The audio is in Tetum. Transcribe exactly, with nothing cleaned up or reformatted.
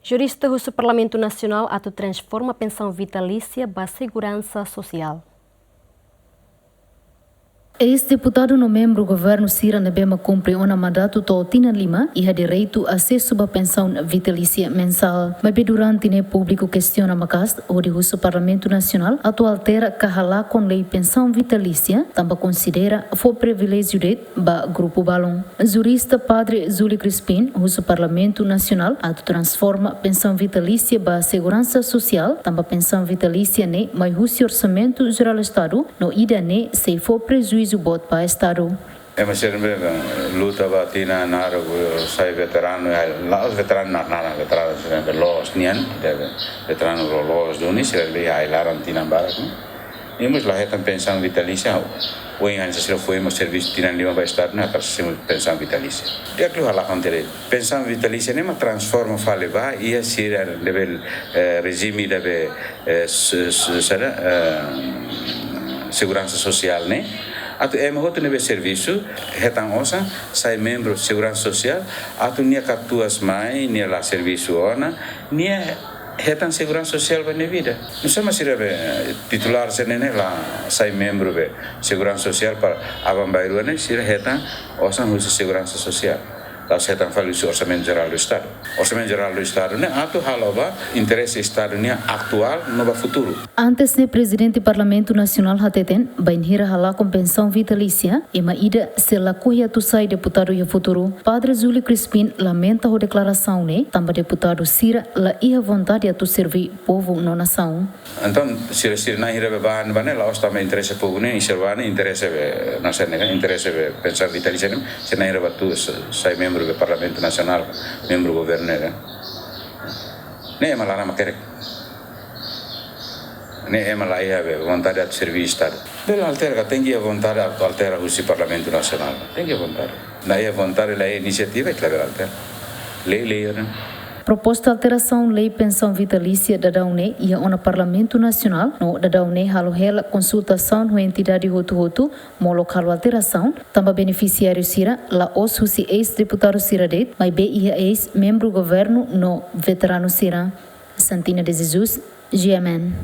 Jurista husu Parlamentu Nasionál atu transforma pensaun vitalísia ba seguransa sosiál. Eis-deputadu no membru governu sira ne'ebé mak kumpre ona mandatu to'o tinan lima iha direitu asesu ba pensaun vitalísia mensál. Maibé durante ne'e públiku kestiona maka'as hodi husu Parlamentu Nasionál atu altera ka halakon lei pensaun vitalísia, tanba konsidera fó priviléjiu de'it ba grupu balun. Jurista Padre Júlio Crispim husu Parlamentu Nasionál atu transforma pensaun vitalísia ba seguransa sosiál, tanba pensaun vitalísia ne'e mai husi Orsamentu Jerál Estadu, no ida-ne'e sei fó prejuízu boot ba Estadu. Ema sira ne'ebé luta ba tinan naruk, sai veteranu, ya, la'ós veteranu naruk-naruk, veteranu sira ne'ebé loos nian, ne'ebé veteranu lo-, loos duni, sira ne'ebé iha ai-laran tinan barak, no? Nia mós la hetan pensaun vitalísia, ohin hanesan sira foin mós servisu tinan lima ba Estadu ne'e, hakarak simu pensaun vitalísia. Di'ak liu halakon tiha de'it. Pensaun vitalísia ne'e mak transforma fali ba iha sira ne'ebé, eh, rejime ne'ebé, eh, se-, se-, saida, eh, seguransa sosiál ne'e. Atu ema hotu ne'ebé servisu, hetan osan, sai membru seguransa sosiál, atu nia katuas mai, nia la servisu ona, nia hetan seguransa sosiál ba nia vida. Nusá mak sira be titulár sira ne'e la sai membru be seguransa sosiál para aban-bainrua ne'e sira hetan osan husi seguransa sosiál. La'ós hetan fali husi Orsamentu Jerál do Estadu. Orsamentu Jerál do Estadu ne'e atu halo ba interese Estadu nian atuál no ba futuru. Antes ne'e Prezidente Parlamentu Nasionál hateten, bainhira halakon pensaun vitalísia, ema ida sei lakohi atu sai deputadu iha futuru. Padre Júlio Crispim lamenta ho deklarasaun ne'e, tanba deputadu sira la iha vontade atu serví povu no nasaun. Entaun, sira, sira na'in hira be ba ne'e, ba ne'e, la'ós tanba interese povu ne'e, sira ba ne'e, interese be, nasaun ne'e, interese be, pensaun vitalísia ne'e, sira na'in hira ba atu sa-, sai membru be Parlamentu Nasionál, membru governu ne'e. Ne'e ema laran mak kedas. Ne'e ema la iha be vontade atu serví Estadu. Bele altera, ka tenke iha vontade atu altera husi Parlamentu Nasionál. Tenke iha vontade. La iha vontade, la iha inisiativa, ita labele altera. Lei, lei, ne'e. Proposta alterasaun lei pensaun vitalísia daudaun ne'e iha ona Parlamentu Nasionál, no daudaun ne'e halo hela konsultasaun ho entidade hotu-hotu, molok halo alterasaun, tanba benefisiáriu sira la'ós husi eis-deputadu sira de'it, maibé iha eis-membru governu no veteranu sira. Santina de Jesus, G M N.